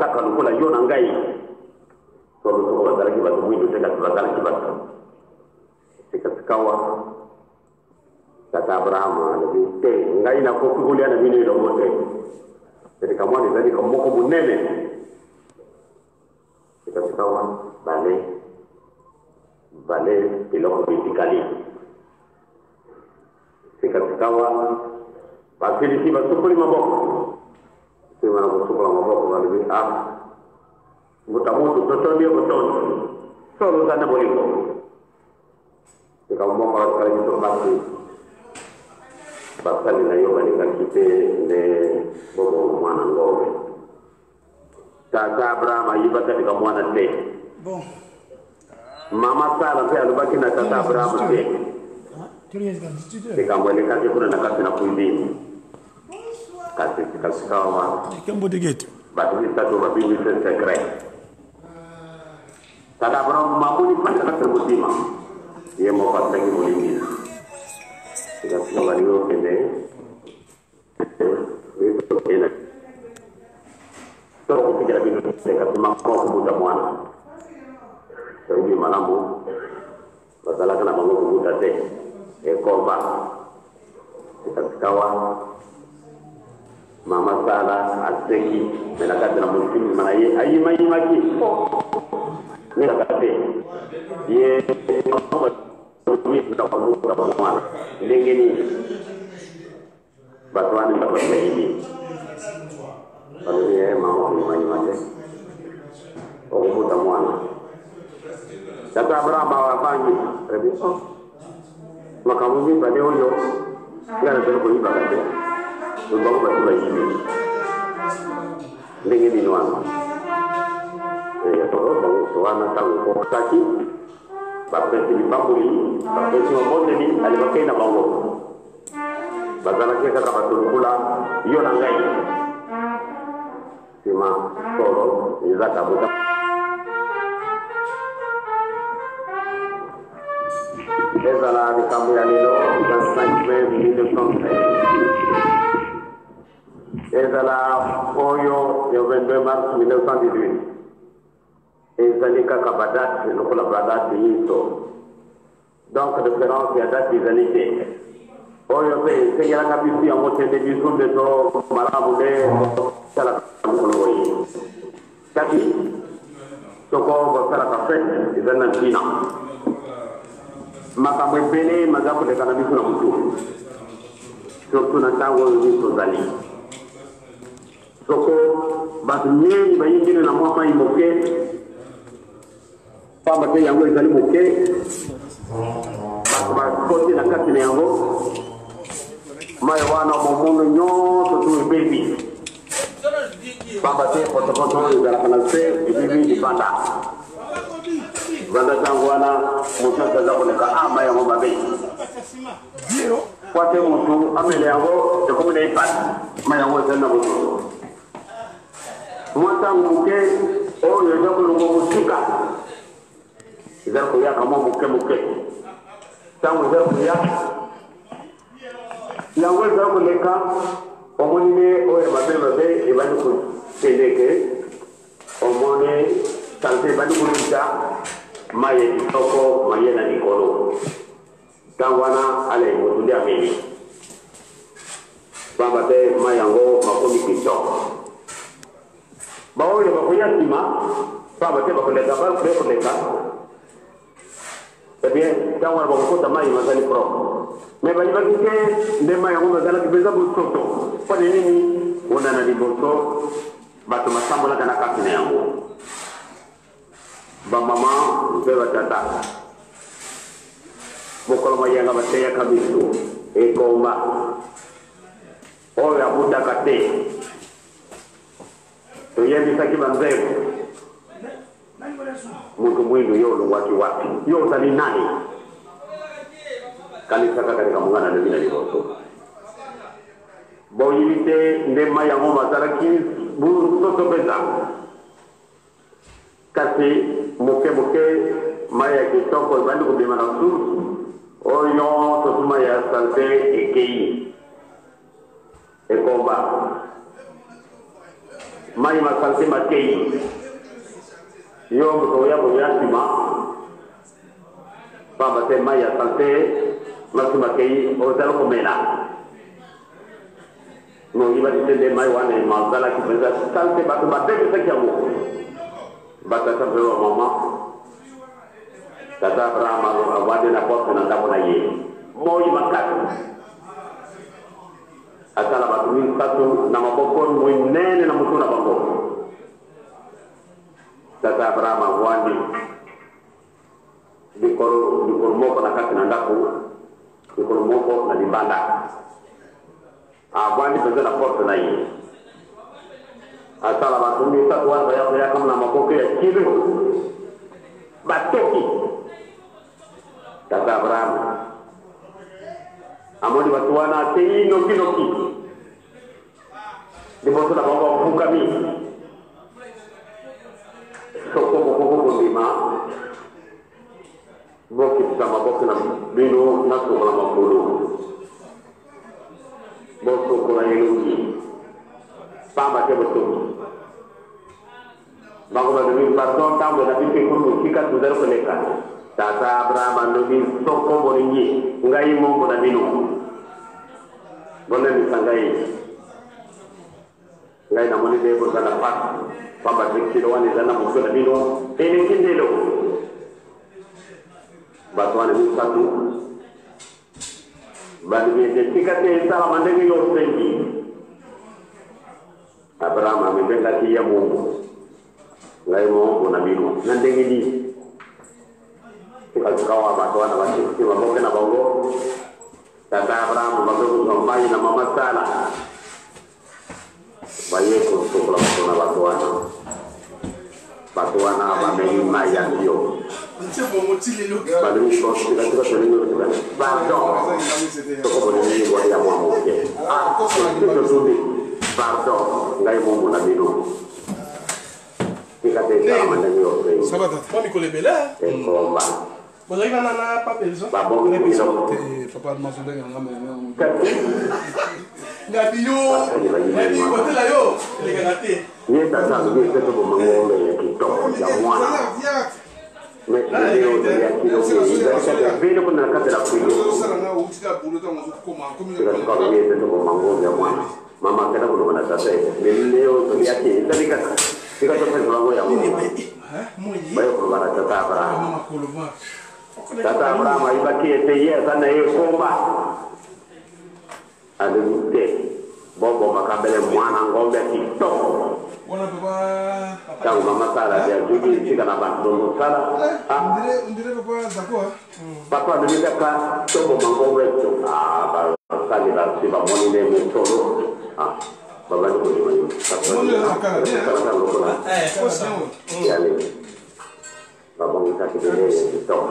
kaka lokola yo na ngai. Solo soko bazalaki bato mwindo te, kasi bazalaki bato. Sikasikawa tata Abraham alobi te, ngai nakoki kolia na bino elongo te. Likambo wana ezali likambo moko monene. Sikasikawa bale bale biloko bitikali. Sikasikawa basilisi basukoli maboko. Nsima na kosukola maboko balobi ah mbuta moto totondi yo botondi solo oza na bolingo. Likambo moko asala biso mpasi, basali na yo balingaki te nde boboma mwana ngombe. Tata Abraham ayibaka likambo wana te. Bon. Mama Sara mpe alobaki na tata Abraham te. Likambo elekaki kuna na kati na cuisine. Kasi sikasikawa bato misato babimisi secret. Tata Abraham amoni mpasi kati na motema, ye moko asengi bolimbisi. Sikasika balingi kokende tokotikela bino te, kasi mama kobuta mwana toyebi malamu bazalaka na bango kobuta te ekomba. Sikasikawa mama Sara aseki me na kati na motema na ye ayimayimaki ngelaka te ye mwana ndenge nini bato wana bato bayibi balobi ye mama koyimayima te okobuta mwana. Tata Abraham abangi alobi oh makambo mibale oyo ngai nazali koyibaka te, bango bato bayibi ndenge nini wana? Bango wana ntango kokaki bapesi lipamboli, bapesi mabondeli, ale bakei na bango. Bazalaki kaka bato lokola yo na ngai. Nsima solo eza kabuta ezala likambo ya lelo 25 mai 1913, ezala oyo ya 22 mars 1918, ezali kaka badate lokola badate nyonso. Donc reference ya date ezali te. Oyo mpe esengelaka biso yango te nde biso nde to malamu nde tosalaka mokolo boye. Kasi soko bosalaka fete ezali na ntina. Makambo ebele maza koleka na biso na motu, surtout na ntango oyo biso tozali. Soko bato mingi bayingeli na mwa mai moke, pamba te yango ezali moke, bato bakoti na kati na yango, mai wana momondo nyonso tu ebebi, pamba te potopoto oyo ezalaka na se ebebi libanda. Banda ntango wana moto nyonso aza koleka a mai yango mabe po te motu amela yango ekomi na ye pasi, mai yango ezali na bosoto. Mwa ntango moke oyo eza kolongwa mosika eza koyaka mwa moke moke, ntango eza koya yango eza koleka, omoni nde oyo mabe mabe ebandi kokendeke, omoni sante ebandi kolukita mai ya kitoko maye na likolo. Ntango wana ale moto nde ameli, pamba te mai yango makomi kitoko. Baoyo bakoya nsima, pamba te bakoleka mpe koleka, eh bien ntango wana bakokota mai mazali propre. Me bayebaki te nde mai yango mazalaki mpenza bosoto. Mpo na nini? Kuna na liboso bato batambolaka na kati na yango, bamama mpe batata. Mokolo mayanga bateyaka biso ekomba oyo abutaka te, toyebisaki banzembo moto mwindu yo olongwaki wapi, yo ozali nani? Kanisa kaka likambo ngai nalobi na liboso. Boyibi te nde mai yango mazalaki bosoto mpenza, kasi moke moke mai ya kitoko ebandi kobima na source oyo nyonso tu mai ya salte ekei ekomba. Mai ma salite makei. Yo moto oya koya nsima, pamba te mai ya salite masi makei ozali komela. Moyibaki te nde mai wana mazalaki mpenza salite, bato babebisaki yango. Batata mpe bamama, tata Abraham avandi na porte na ndako na ye, moi makasi, asala bato misato na maboko monene na motu na bango. Tata Abraham avandi likolo likolo moko na kati na ndako, likolo moko na libanda. Avandi mpenza na porte na ye, asala bato misato wana baya koyaka na maboko ya kilo, batoki. Tata Abraham amoni bato wana, ateyi nokinoki liboso na bango, afukami. Soko bokoko kondima, bokitisa maboko na bino, nasokola makolo, bosokola elongi, pamba te botoki. Bango balobi: "Pardon, ntango na biso ekomi mosika, tozali koleka." Tata Abraham alobi: "Soko bolingi, ngai mombo na bino, bolembisa ngai. Ngai namoni nde bozala pasi, pamba te kilo wana ezali na moto na bino eleki ndelo." Bato wana misato balobi ete: "Tika te esalama ndenge yo osengi." Abraham amibengaki ye mombo: "Ngai mombo na bino na ndenge nini?" Sikawa bato wana bakitisi maboke na bango. Tata Abraham bakoki kozwa mai na mama Sala, baye kosokola bato na bato wana. Bato wana bameli mai ya mpio. Balobi: "Tika tolingi, pardon, soko bolingi boya mwa moke totundi. Pardon, ngai mombo na bino, tika te esalama ndenge yo osengi." Ça va, tata? Mwa mikolo ebele. Ekomba. Bozalaki na papa Elzo. Babongi biloko. Te, papa mazolenge nanga me. Kasi Ngabi yo, ngabi kotela yo elekaka te. Ye tata alobi ete toboma ngombe ya kitoko ya mwana, mais lelo ya kilo ezali kaka ebele kuna na kati ya frigo. Sika alobi ete toboma ngombe ya mwana. Mama akenda koloba na tata ete lelo toliaki ezali kaka, sika topesa bango yango. Baye koloba na tata Abraham. Makolo ma. Tata Abraham ayebaki ete ye aza na ye ekomba. Alobi te, bobomaka mbele mwana ngombe ya kitoko. Wana papa. Ntango mama Sala te azuki esika na bato mosala. Ondire papa Zako. Papa alobi kaka toboma ngombe. Basali basi bamoni nde mosolo, babandi kondima lokola yale babongisaki bilei ya kitoko.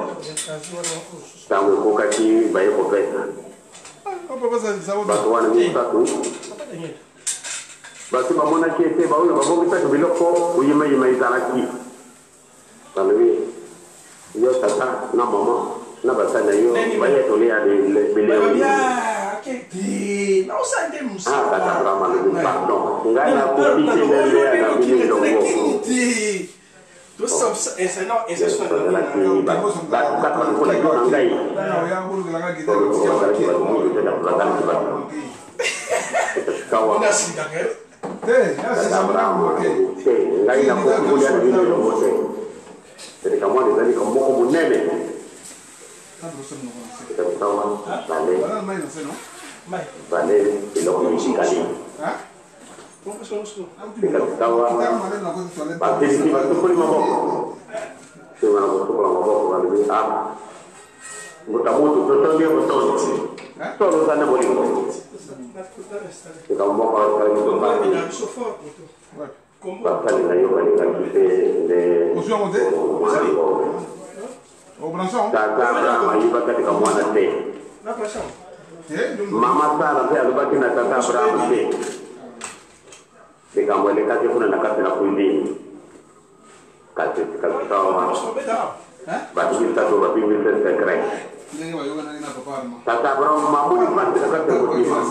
Ntango ekokaki, baye kopesa bato wana misato. Bato bamonaki ete baoyo babongisaki biloko koyimayima ezalaki. Balobi: "Yo tata na mama na basali na yo, baye tolia bilei." Ah, tata Abraham alobi: "Pardon, ngai nakoki te nelea na bino elongo." Bazalaki bato kaka lokola yo na ngai. Bazalaki bato mingi te, bazalaki bato. Kawa tata Abraham alobi te, ngai nakoki kolia na bino elongo te. Eleka mwana ezali ka moko monene. Ekabisawa bale bale eloko etikali. Ekabisawa batelisi, basokoli maboko. Nsima na kosokola maboko, balobi: "Ah, mbuta mutu, totondi yo botondi, solo oza na bolingo." Likambo moko asalaki tobaki, basali na yo balingaki mpe nde mwana ngombe. Tata Abraham ayibaka tika mwana te. Mama Sara mpe alobaki na tata Abraham te. Likambo elekaki kuna na kati na cuisine, kasi sikawa bato misato babimisi secret. Tata Abraham mamoni mpasi na kati ya kotima.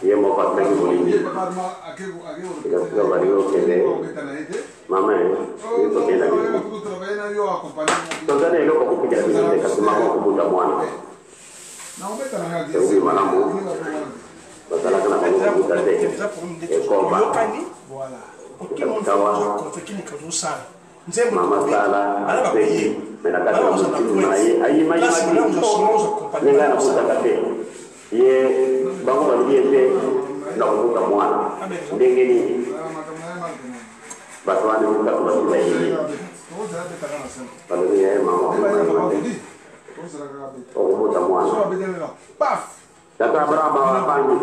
Ye moko asengi molindi. Sika balingi okende, mama tokenda bino, toza na eloko kotikela bino te, kasi mama okobuta mwana eubi malamu, bazalaka na bango kobuta te ekoba. Kawa mama sala aseki, me na kati na motema na ye ayimayimaki ndenge nabutaka te. Ye bango balobi ete nakobuta mwana ndenge nini? Bato wana misato basi bayini, balobi ye mama okomayima te, okobuta mwana. Tata Abraham abangi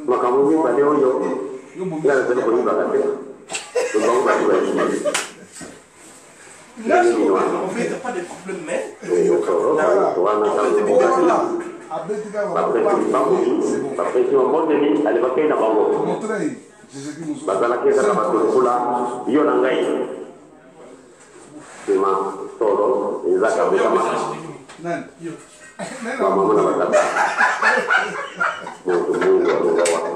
makambo mibale oyo ngai nazali koyibaka te, bango basi bayini. Bapesi mabondeli, alebakei na bango. Bazalaki kaka bato lokola yo na ngai. Nsima solo ezaka botama bamama na batata, moto mwindu alonga wapi?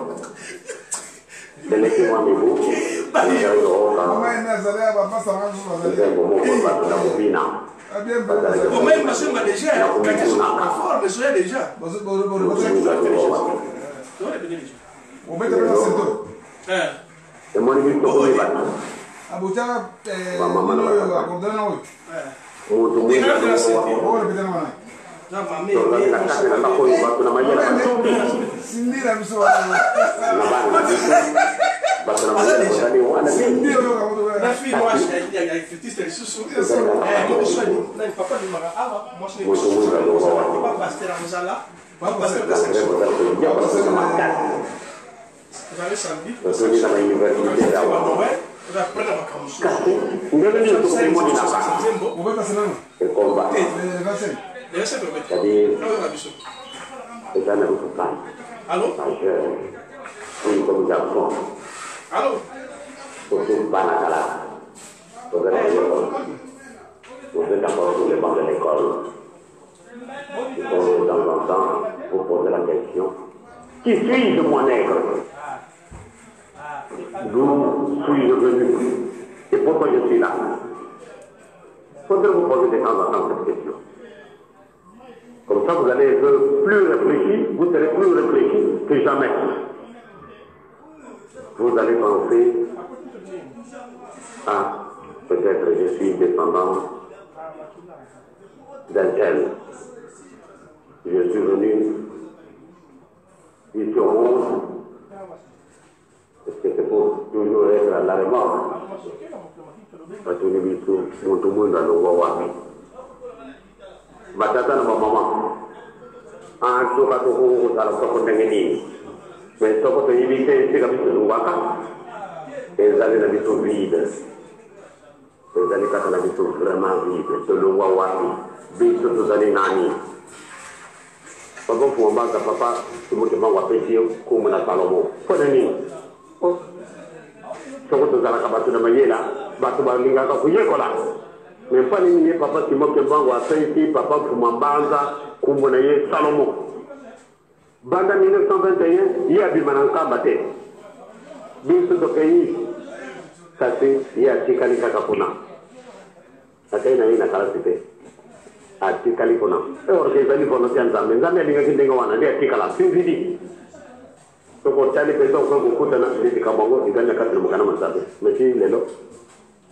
Eleki mwa mibu, nazali kooka nzembo moko, bato na kobina bazalaki na komitunaka: moto mwindu alonga wapi? Lelo emoni biso komi bato bamama na batata, moto mwindu alonga wapi? Tozali na kati na ndako oyo bato na mayele batondi na bana na biso, bato na mayele bazali wana mingi, kasi ezali kaka bato. Moto mwindu alonga wapi? Nazali koya bato makasi, tozongi na bauniversité awa, kasi ndenge nini tokomimonelaka ekomba? C'est-à-dire eza na biso pasi majeur oyo comme garçon, surtout bana kalaka tozali koyekola. Vous êtes encore sur les bancs de l'école, il faut de temps en temps vous poser la question: qui suis-je, moi nègre? D'où suis-je venu et pourquoi je suis là? Faudrait vous poser de temps en temps cette question. Comme ça, vous allez être plus réfléchi, vous serez plus réfléchi que jamais. Vous allez penser: ah, peut-être je suis descendant d'un tel. Je suis venu ici au monde. Est-ce que c'est pour toujours être à la remorque? Batuni biso: moto mwindo alongwa wapi? Batata na bamama, antuka tokoki kozala soko ndenge nini, mais soko toyebi te esika biso tolongwaka, ezali na biso vide, ezali kaka na biso vraiment vide. Tolongwa wapi? Biso tozali nani? Papa Mfuma Mbanza, papa Simon Kimbangu apesi yo nkombo na Salomo mpona nini? Soko tozalaka bato na mayela, bato balingaka koyekola, mais mpo nini ye papa Simon Kimbangu apesi papa Mfuma Mbanza nkombo na ye Salomo? Banda 1921 ye abima na Nkamba te, biso tokei, kasi ye atikali kaka kuna, akei na ye na kalasi te, atikali kuna. Or que ezali volonté ya Nzambe, Nzambe alingaki ndenge wana nde atikala sinzidi. Soki otali mpenza, okoki kokutana likambo yango ezali na kati na mokanda ma Nzambe. Mais ti lelo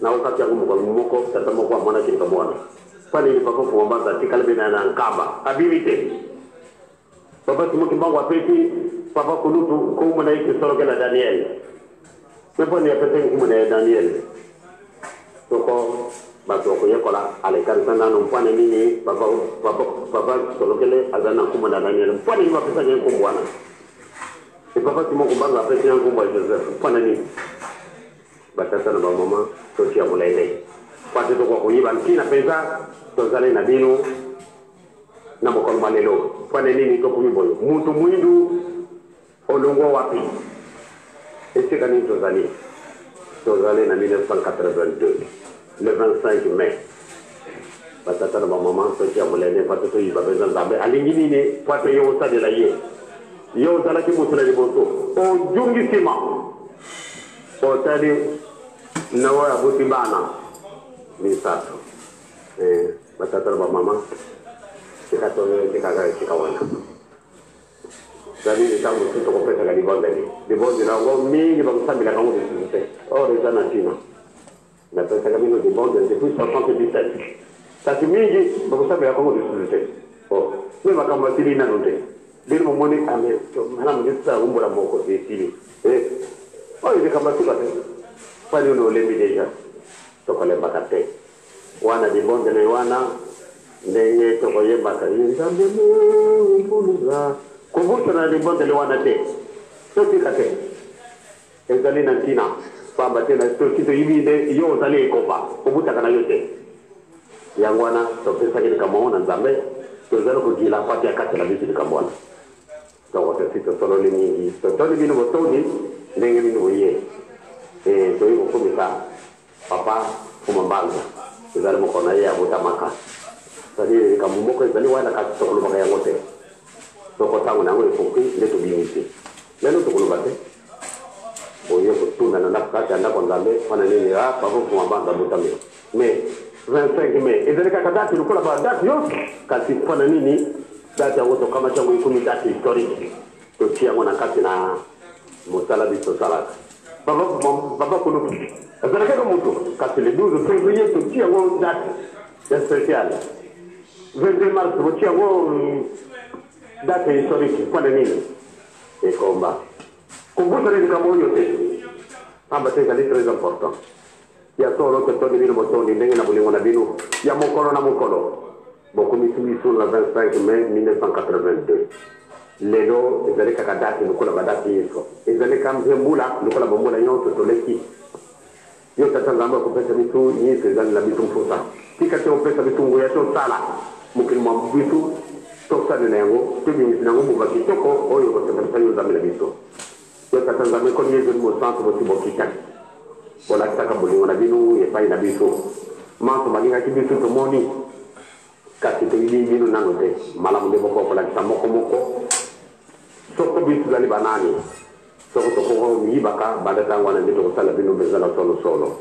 naokati yango, mokolo moko tata moko amonaki likambo wana: mpa nini papa Mfuma Mbanza atikali mpe na Nkamba, abimi te? Papa Simon Kimbangu apesi papa kulutu nkombo na ye Kisolokela Daniel, mais mpo nini apesaki nkombo na ye Daniel? Soko bato bakoyekola alekanisa nano mpwana nini papa Kisolokele azali na nkombo na Daniel, mpo nini bapesaki ye nkombo wana? E papa Simon Kimbangu apesi ye nkombo ya Joseph, mpona nini? Batata na bamama, totia molende po ate tokoka koyeba ntina mpenza tozali na bino na mokolo mwa lelo. Mpona nini tokomi boye? Mutu mwindu olongwa wapi? Esika nini tozali? Tozali na 1982 le 25 mai. Batata na bamama, totia molende po ate toyiba mpenza Nzambe alingi nini po ate ye osalela ye. Yo ozalaki moto na liboso, ozongi nsima, otali na oyo aboti bana misato. Eh, batata na bamama, tika totikaka esika wana. Ezali ntango mosusu tokopesaka libondeli, libondeli yango mingi bakosambelaka yango lisusu te, or eza na ntina. Napesaka bino libondeli depuis 77, kasi mingi bakosambelaka yango lisusu te. Oh, me makambo asili nano te. Bino bomoni ame malamu nde tosala yango mbula moko esili. Eh, oyo likambo asuka te. Fani oyo olembi deja, tokolembaka te. Wana libondeli wana ndenge tokoyembaka ye Nzambe mobuluza, kobosana libondeli wana te, totika te. Ezali na ntina, pamba te na tosi toyibi nde yo ozali ekomba, obutaka na yo te. Yango wana topesaki likambo yango na Nzambe, tozali kogila mpo ate akatela biso likambo wana. Toko tosi tosololi mingi, totondi bino botondi ndenge bino boye. E, toyi kokumisa Papa Fuma Mbanza, ezali mokolo na ye abotamaka. C'est-à-dire likambo moko ezali wana kasi tokolobaka yango te. Soko ntango na yango ekoki nde tobimisi. Lelo tokoloba te. Boye kotuna na ndako kati ya ndako ya Nzambe mpo na nini ah, Papa Fuma Mbanza abotami mai 25 mai. Ezali kaka date lokola ba date nyonso, kasi mpo na nini date yango tokamati yango ekomi date historique, totie yango na kati na mosala biso tosalaka. Papa, papa Kulutu azalaki kaka moto, kasi le 12 février totie yango date ya spéciale, 22 mars botie yango date historique. Mpo na nini ekomba kobosana likambo oyo te, pamba te ezali très important. Ya solo totondi bino botondi ndenge na bolingo na bino ya mokolo na mokolo bokomisi biso na 25 mai 1982. Lelo ezali kaka date lokola badate nyonso, ezali ka mpe mbula lokola bambula nyonso toleki. Yo Tata Nzambe akopesa biso nyonso ezali na biso mposa. Tika te opesa biso nguya tosala mokili mwa biso, tosalela yango, tobimisa na yango mbuma kitoko oyo ekosepelisa yo Nzambe na biso. Yo Tata Nzambe Nkolo Yezu Elimo Santu, bosi bokitaki bolakisaka bolingo na bino epai na biso manso balingaki biso tomoni, kasi toyebi bino nano te. Malamu nde bokoka kolakisa moko moko soko biso tozali banani. Soko tokoka komiyibaka banda ntango wana nde tokosala bino mpenza na solosolo.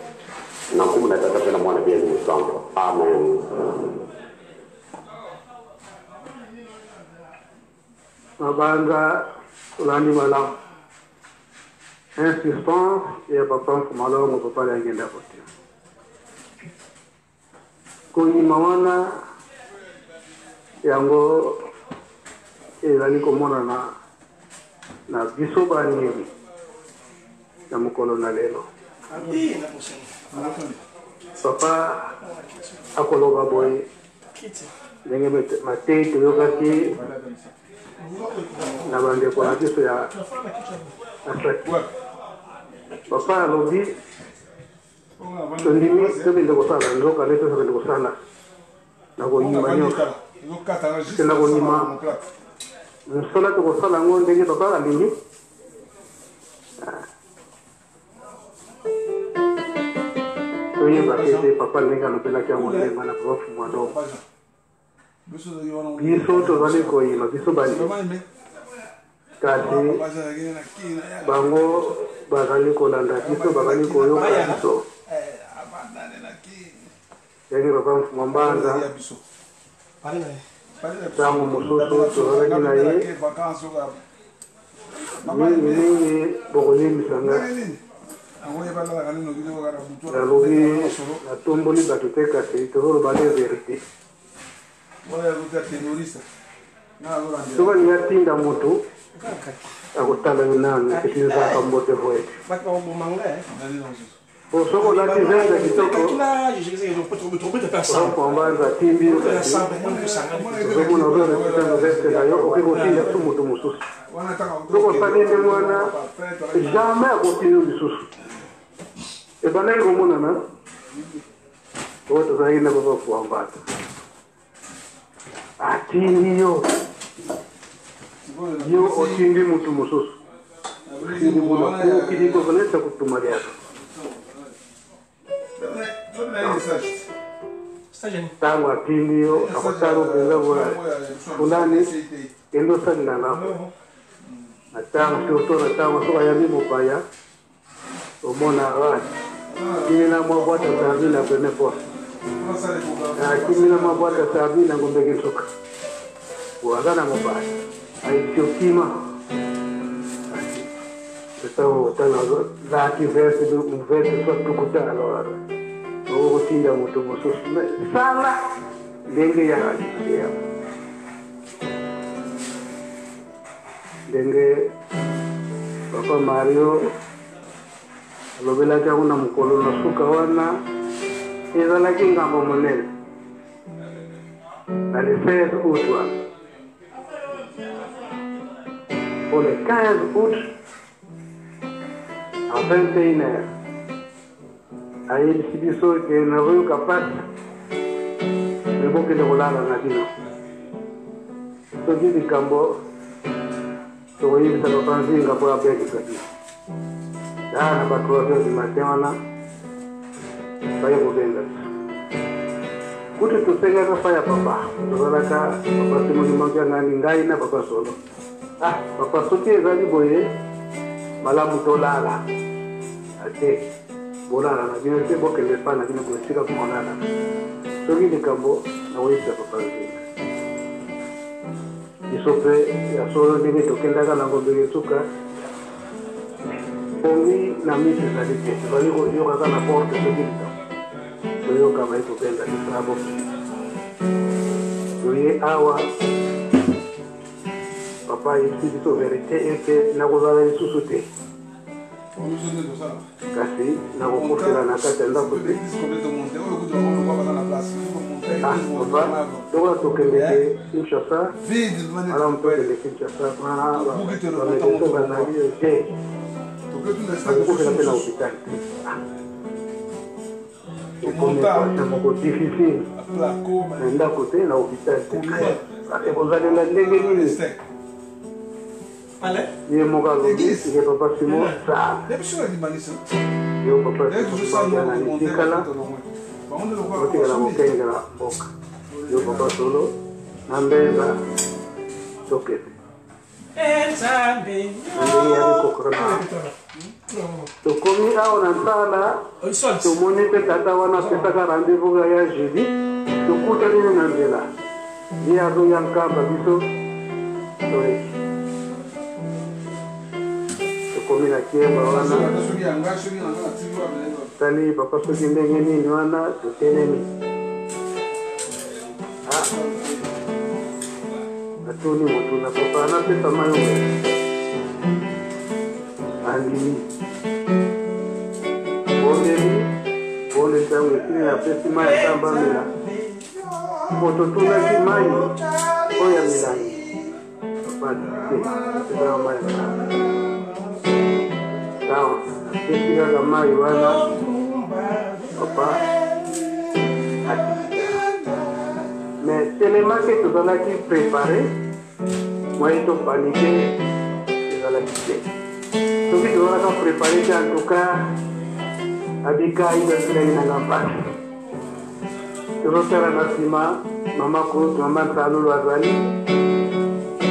Na nkombo na Tata mpe na Mwana mpe Elimo Santu. Amen. Mabanza olandi malamu insistance ya papa Mfumalongo, papa Liangenda kote kondima wana yango ezali komonana na biso bandimi na mokolo na lelo. Papa akoloba boye ndenge mateyi toyokaki na bandeko na biso ya Asaki. Papa alobi tondimi tokende kosala nzoka nde tozokende kosala na koyima nyonso te na kondima mosala tokosala yango ndenge papa alingi. Toyeba te te papa ndenge alobelaki yango ndenge wana. Papa Fumwado, biso tozali koyima, biso bandimi, kasi bango bazali kolanda biso, bazali koyoka biso ndenge papa Mfuma Mbanza. Ntango mosusu tozalaki na ye mingi mingi, bokolimbisa nga nalobi natomboli bato te, kasi tozoloba nde verité. Soki alingi atinda moto, akotala yo nanu esi nzaka mbote voete. Po soki olati veste kitoko, Mbanza atindi yo, kasi ozomona ozo respecte veste na yo, okoki kotinda su moto mosusu. Soki osali ndenge wana, jamais akotinda yo lisusu. Ebandaki komonana oyo tozalaki na papa Fuambata, atindi yo, yo otindi motu mosusu, otindi kuna kokili kokonesa kutuma liaka. Ntango atindi yo, akotala mpenza boye, fulani kende osalela nako. Na ntango, surtout na ntango soki ayambi mopaya, omona akimi na mwa boîte ya sardine na premier poste, akimi na mwa boîte ya sardine na ngombeki nsuka, aza na mopaya ayebisi okima. Ntango otala lati veste veste soit tukuta, alors okotinda moto mosusu sala ndenge ya ndenge papa Mario alobelaki yango na mokolo na suka wana. Ezalaki ngambo monene na le 16 août wana. Pour le 15 août à 21 heures, ayebisi biso ke nazoyoka mpasi, me bokende kolala na bino, soki likambo tokoyebisa papa Nzinga mpo abengisa bino. Daa na ba 3 heures du matin wana baye kobenga biso. Kutu tosengaka fa ya papa, tozalaka papa Simoni Makiangani, ngai na papa Solo. Ah papa, soki ezali boye, malamu tolala ate, bolala na bino te, bokende epai na bino boesika kolala, soki likambo nakoyebisa papa Nzinga. Biso mpe ya solo ndenge tokendaka na ngombeke suka, pongi na miso ezali te, tozali koyokaka na porte, soki likambo toyoka baye kobenga biso aboki. Toye awa, papa ayebisi biso verité ete nakozala lisusu te, kasi nakokufela na kati ya ndako te. Ah papa, lokola tokendeke Kinshasa, malamu tokende Kinshasa, wana bamédecin bazali te, nakokufela mpe na hôpital te. Ekomi équation moko difficile, na ndako te, na hôpital te, ekozalela ndenge nini? Ye moko alobi ke papa Simo sala yo, papa Simo tikala, otikala kokengela mboka, yo papa Solo na Mbenza tokende. Na ndenge yaki kokaka, tokomi awa na Nsala, tomoni mpe tata wana apesaka rendez-vous ya jeudi, tokutani na nzela, ye azoya Nkamba, biso toleki, tokomi na Kiemba wana, tali papa soki ndenge nini wana, totelemi. Natuni motu na papa, napesa mai oyo, andimi. Bondeli bonde, ntango esili napesi mai ata bamela. Po totunaki mai oyo ya milangi, papa te, ezaka mai ya nkamba. Ntango napesi kaka mai wana, papa atika. Mais tellement ke tozalaki préparé, moyen topaniquer ezalaki te. Soki tozalaka préparé te, en tout cas abika ibasilaki nanga mpasi. Tozotala na nsima, mama Kulutu, mama Nsalulu azali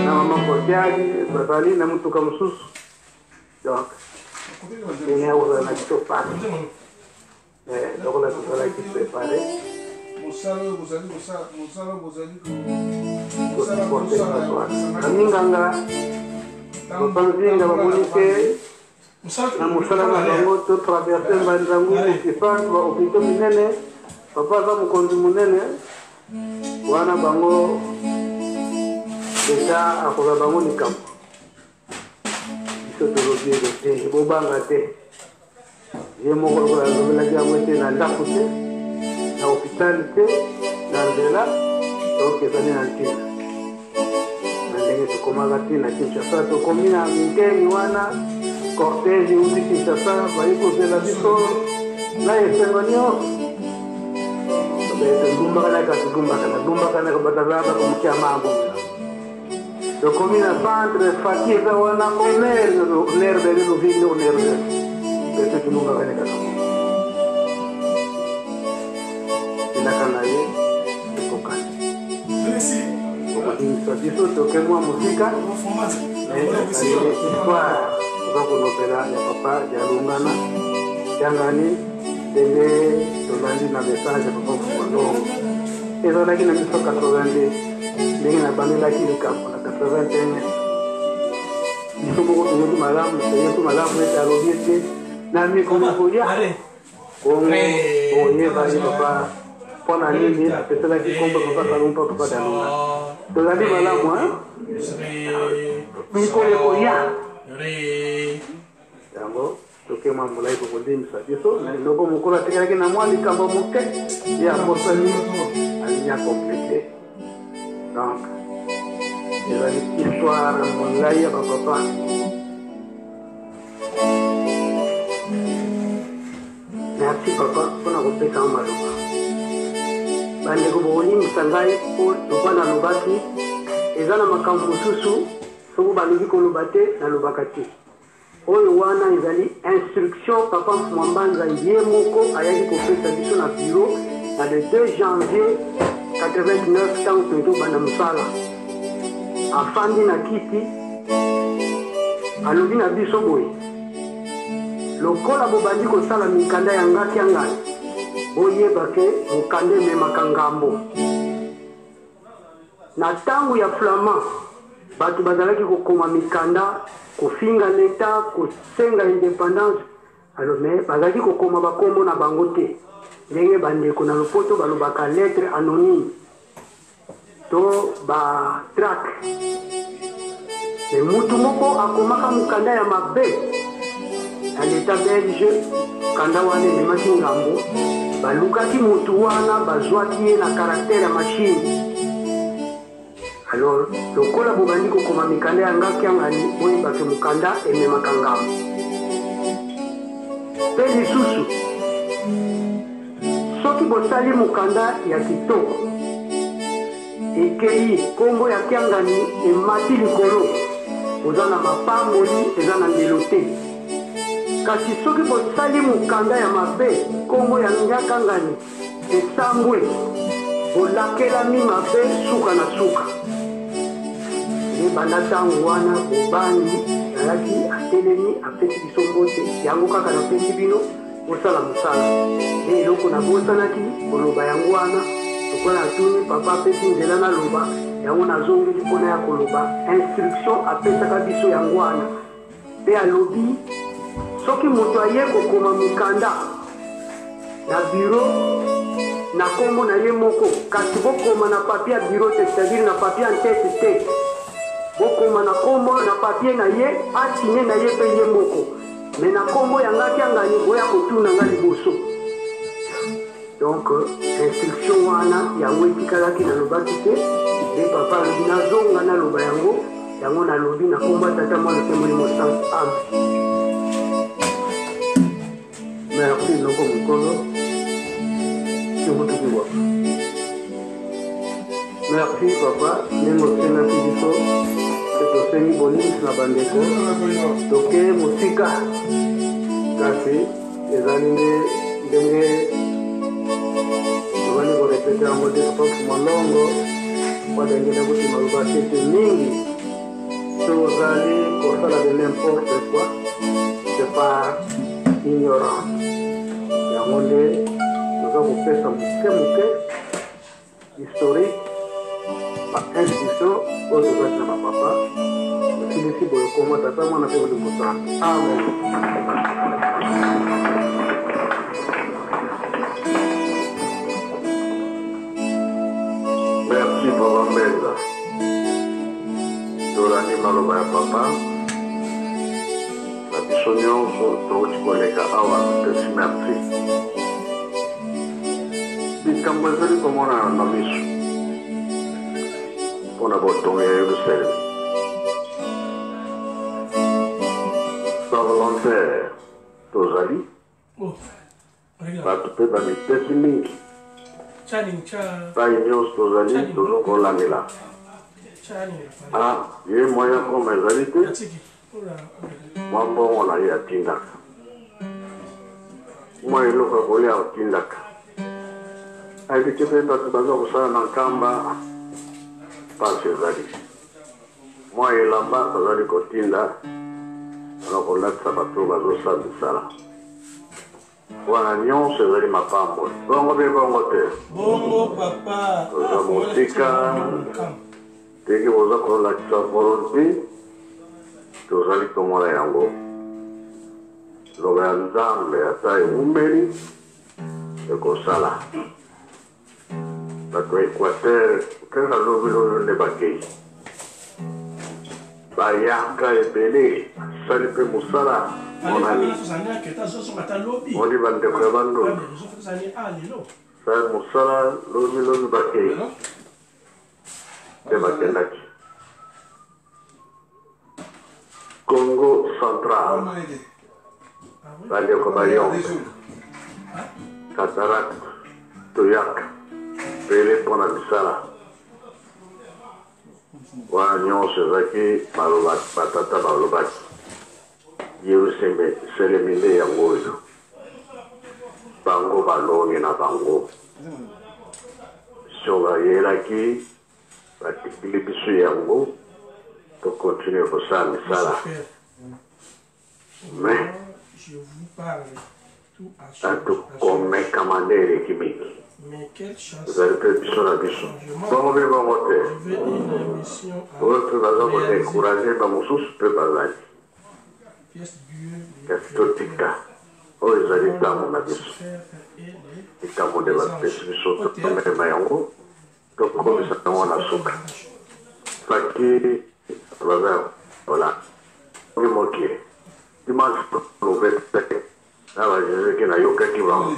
na mama Kotiali, bazali na motuka mosusu. Donc ndenge akozala na biso pasi, lokola tozalaki préparé, tosupporter nyonso wana. Baminganga, papa Nzinga, bamoni te na mosala na bango totraverser Mbanzangu, Kisantu, bahôpitaux minene, papa aza mokonzi monene wana, bango deja akozwa bango likambo. Biso tolobi ete te, bobanga te, ye moko lokola alobelaki yango ete na ndako te, na hôpital te, na nzela, donc ezali na ntina. Na ndenge tokomaka te na Kinshasa, tokomi na Minteni wana, cortège euti Kinshasa, bayi kozela biso na esengo nyonso. Todumbakanaka, todumbakana dumbakanaka, bataza bakomokia mambo. Tokomi na centre faki, eza wana honneur, honneur bele lovili, honneur bele todumbakanaka kaka elaka na ye ekokani, okodingisa biso, toke mwa mosika. Histoire toza kolobela ya papa Dialungana Kiangani, ndenge tolandi na message ya papa Mfumalongo, ezalaki na biso 82, ndenge nabandelaki likambo na 81. Biso moko toyoki malamu, toyoki malamu ete alobi ete na mikolo ekoya Kongo boyeba ye papa mpo na nini apeselaki nkombo papa Salomo mpo papa Dalunga. Tozali malamu mikolo ekoya yango toke mwa molai bokolimbisa biso na eloko mokolo atikalaki na mwa likambo moke ye abosani alingi akomplete. Donc ezali histoire molai ya bapapa. Merci papa mpona kopesa nga maloba. Bandeko bokolimbisa ngai mpo lokwa nalobaki eza na makambo mosusu soko balobi koloba te nalobaka te. Oyo wana ezali instruction papa Mfumua Mbanza ye moko ayaki kopesa biso na bureau na le 2 janvier 89 ntango toye tobanda mosala. Afandi na kiti alobi na biso boye, Lokola bobandi kosala mikanda ya nga Kiangani, boyeba ke mokanda ememaka ngambo. Na tango ya Flamand, bato bazalaki kokoma mikanda, kofinga l'Etat, kosenga independance, alors mais bazalaki kokoma ba kombo na bango te, ndenge ba ndeko na lopoto balobaka lettre anonyme to ba tract. Mais mutu moko akomaka mokanda ya mabe na l'Etat belge, mokanda wana ememaki ngambo, balukaki mutu wana, bazwaki ye na caractère ya machine. Alors lokola bobandi kokoma mikanda ya nga Kiangani, boyeba ke mokanda ememaka ngambo. Pe lisusu soki bosali mokanda ya kitoko ekeyi kombo ya Kiangani emati likolo, boza na mapamboli eza na ndelo te. Kasi soki bosali mokanda ya mabe kombo ya nga Kangani esambwe, bolakelami mabe suka na suka. Nde banda tango wana bobangi azalaki atelemi apesi biso mbote yango kaka napesi bino bosala mosala. Nde eloko nabosanaki koloba yango wana, lokola natuni papa apesi nzela naloba yango, nazongeli mpo naya koloba instruction apesaka biso yango wana. Mpe alobi soki moto aye kokoma mokanda na bureau na kombo na ye moko, kasi bokoma na papier ya bureau te, c'est-à-dire na papier en tete te, bokoma na kombo na papier na ye, asigne na ye mpe ye moko, mais na kombo ya nga Kiangani boya kotuna nga liboso. Donc instruction wana yango etikalaki nalobaki te, nde papa alobi nazonga naloba yango, yango nalobi na kombo ya Tata, Mwana mpe Molimo Santu. Amen. Merci noko mokolo kibutukiwa. Merci papa ndenge osengaki biso mpe tosengi bolimbisi na bandeko toke mosika, kasi ezali nde ndenge tobandi korepete yango te. Papa Malongo wadangela kuti maloba tete mingi tozali kosala de n'importe quoi, c'est par ignorance. Yango nde toza kopesa moke moke historique ba instruction oyo tozwaki na bapapa. Tosilisi boye koma Tata, Mwana mpe Molimo Santu. Amen. Merci papa Mbenza. Tolandi maloba ya papa na biso nyonso touti koleka awa, topesi merci. Likambo ezali komonana na miso mpo na botongi ya Yerusaleme. Bavolontaire tozali, bato mpe bamipesi mingi, pai nyonso tozali tozokolandela. Ah, ye moyen koma ezali te, mwa mbongo na ye atindaka, mwa eloko ya kolia atindaka. Ayebi te mpe bato baza kosala na Nkamba, mpasi ezali. Mwa elamba tozali kotinda mpona kolatisa bato oyo bazosala misala wana nyonso ezali mapamboli. Bongo mpe bongo te. Bongo papa. Toza mosika ndenge boza kolakisa volonte, tozali komona yango. Loba ya Nzambe ata ewumeli ekosala. Bato ya Equateur kaka lobi lobi nde bakei, bayaka ebele, basali mpe mosala monani. Moni bandeko ya Bandundu sali mosala lobi lobi bakei nde bakendaki Congo Central, bandeko bayombe cataracte toyaka pele mpo na misala wana nyonso ezalaki maloba batata balobaki. Yerusalemi nde yango oyo bango balongi na bango so bayelaki batikili biso yango tokontinue kosala misala mais atokomekama nde eleki mingi ezali mpe biso na biso bongo mpe bongo te oyo mpe baza kodécourage bamosusu mpe bazali kasi totika oyo ezali ntango na biso likambo nde bapesi biso tomema yango tokomisa yango na suka faki baza kola oki mokie dimanche lobetaki na bajesuki nayokaki bango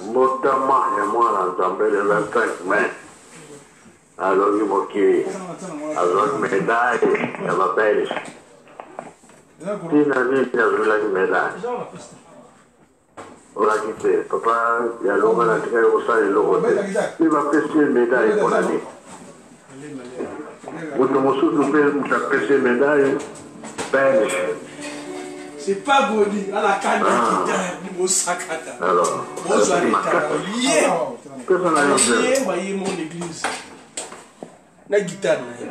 mbotama ya mwana Nzambe le 25 mai alongi mokili azwaki médaille ya babelge. Ntina nini azwilaki médaille? Olaki te papa ya longa natikali kosala eloko te mpe bapesi ye médaille mpona nini? Moto mosusu mpe moto apesi ye médaille belge. C'est pas Goli, à la canne guitare, bosakata. Alors, bozwa retard. Ye. Pesa na yo nzela. Ye baye mon église. Na guitare na ye.